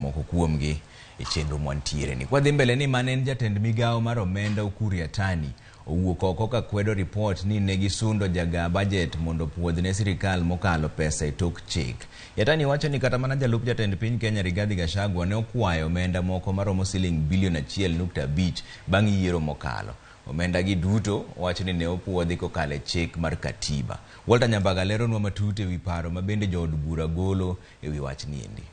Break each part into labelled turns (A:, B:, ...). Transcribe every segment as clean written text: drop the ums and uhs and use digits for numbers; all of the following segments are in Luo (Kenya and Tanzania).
A: Moko kuomgi e chenro mwantiere ni. Kwadhi mbele ni mane en jatend migawo mar omenda Ukur Yatani owuok oko ka kwedo ripot ni ne gisundo jaga budget mondo opuodh ne sirikal mokalo pesa e tok chik. Yatani wacho ni kata mana jalup jatend piny Kenya Rigathi Gachagua ne okwayo omenda moko maromo siling bilion 1.5 bang' yiero mokalo. Omenda gi duto wacho ni ne opuodhi kokalo e chik mar katiba. Walter Nyambaga leronwa matut ewi paro ma bende jood bura golo ewi wach niendi.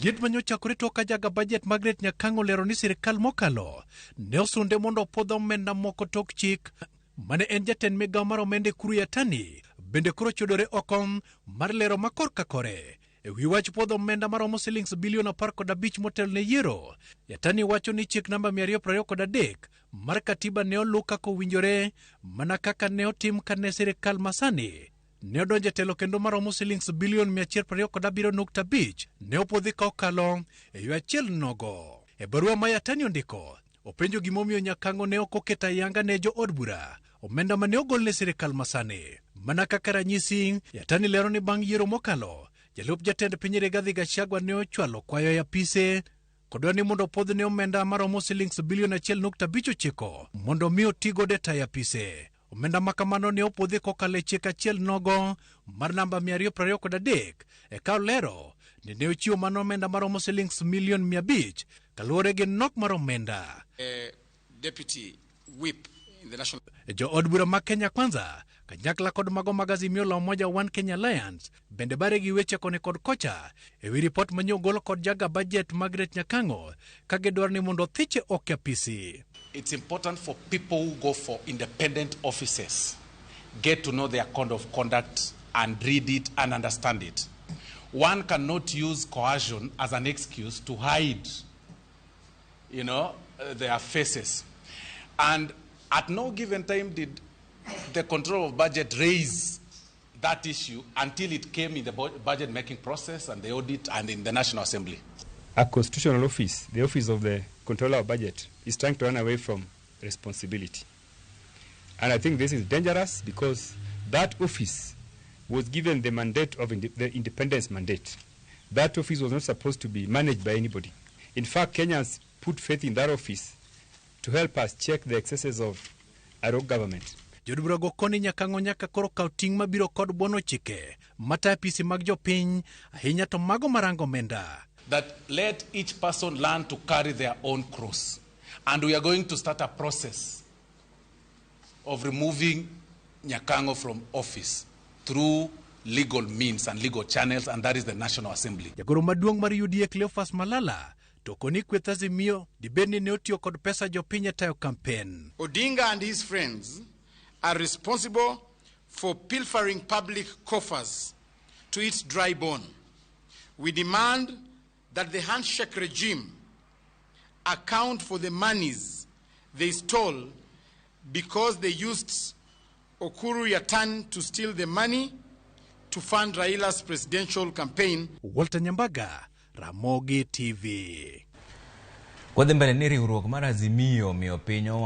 B: Liet mane ochakore tok ka jaga budget Margaret Nyakang'o olero ni sirikal mokalo ne osunde mondo opuodh omenda moko tok chik mane en jatend migawo mar omenda Ekuru Yatani bende koro chodore oko mar lero ma korka kore e wi wach puodho omenda maromo silings bilion 15 motelo ne yiero. Yatani wacho ni chik namba 223 mar katiba ne oluw kaka owinjore mana kaka ne otim kane sirikal masani ne odonjo e telo kendo maromo silings bilion 127.5 ne opuodhi ka okalo e yo achiel nogo. E barua ma Yatani ondiko, openjo gimomiyo Nyakang'o ne ok oketo ayanga ne jo od bura omenda mane ogol ne sirikal masani. Mana kaka ranyisi, Yatani lero ni bang' yiero mokalo, jalup jatend piny Rigathi Gachagua ne ochwalo kwayo e apise kodwa ni mondo opuodh ne omenda maromo silings bilion 1.59 mondo mi oti godo e tayo apise. Omenda ma kamano ne opuodhi kokalo e chik achiel nogo mar namba 223 eka olero ni ne ochiwo mano omenda maromo silings milion 500 kaluwore gi nok mar omenda.
C: Deputy whip in the national
B: Jo od bura ma Kenya Kwanza kanyakla kod mago mag Azimio la Umoja One Kenya Alliance bende bare gi weche koni kod kocha e wi ripot manye ogol kod jaga budget Margaret Nyakang'o ka gidwaro ni mondo othiche ok e apisi.
C: It's important for people who go for independent offices get to know their code of conduct and read it and understand it. One cannot use coercion as an excuse to hide their faces. And at no given time did the control of budget raise that issue until it came in the budget making process and the audit and in the National Assembly.
D: A constitutional office, the office of the controller of budget, is trying to run away from responsibility. And I think this is dangerous because that office was given the mandate of the independence mandate. That office was not supposed to be managed by anybody. In fact, Kenyans put faith in that office to help us check the excesses of a rogue government.
B: Jood bura go koni Nyakang'o nyaka koro kaw ting' mabiro kod buono chike matayo apisi mag jopiny ahinya to mago marango omenda.
C: That let each person learn to carry their own cross. And we are going to start a process of removing Nyakango from office through legal means and legal channels, and that is the National Assembly.
B: Jagoro maduong' mar UDA Cleophas Malala to koni kweth Azimio dibed ni ne otiyo kod pesa jopiny e tayo kampen.
E: Odinga and his friends are responsible for pilfering public coffers to its dry bone. We demand that the handshake regime account for the monies they stole because they used Ukur Yatani to steal the money to fund Raila's presidential campaign.
B: Walter Nyambaga, Ramogi TV.
A: Kwadhi mbele ni riwruok mar Azimio omiyo piny owacho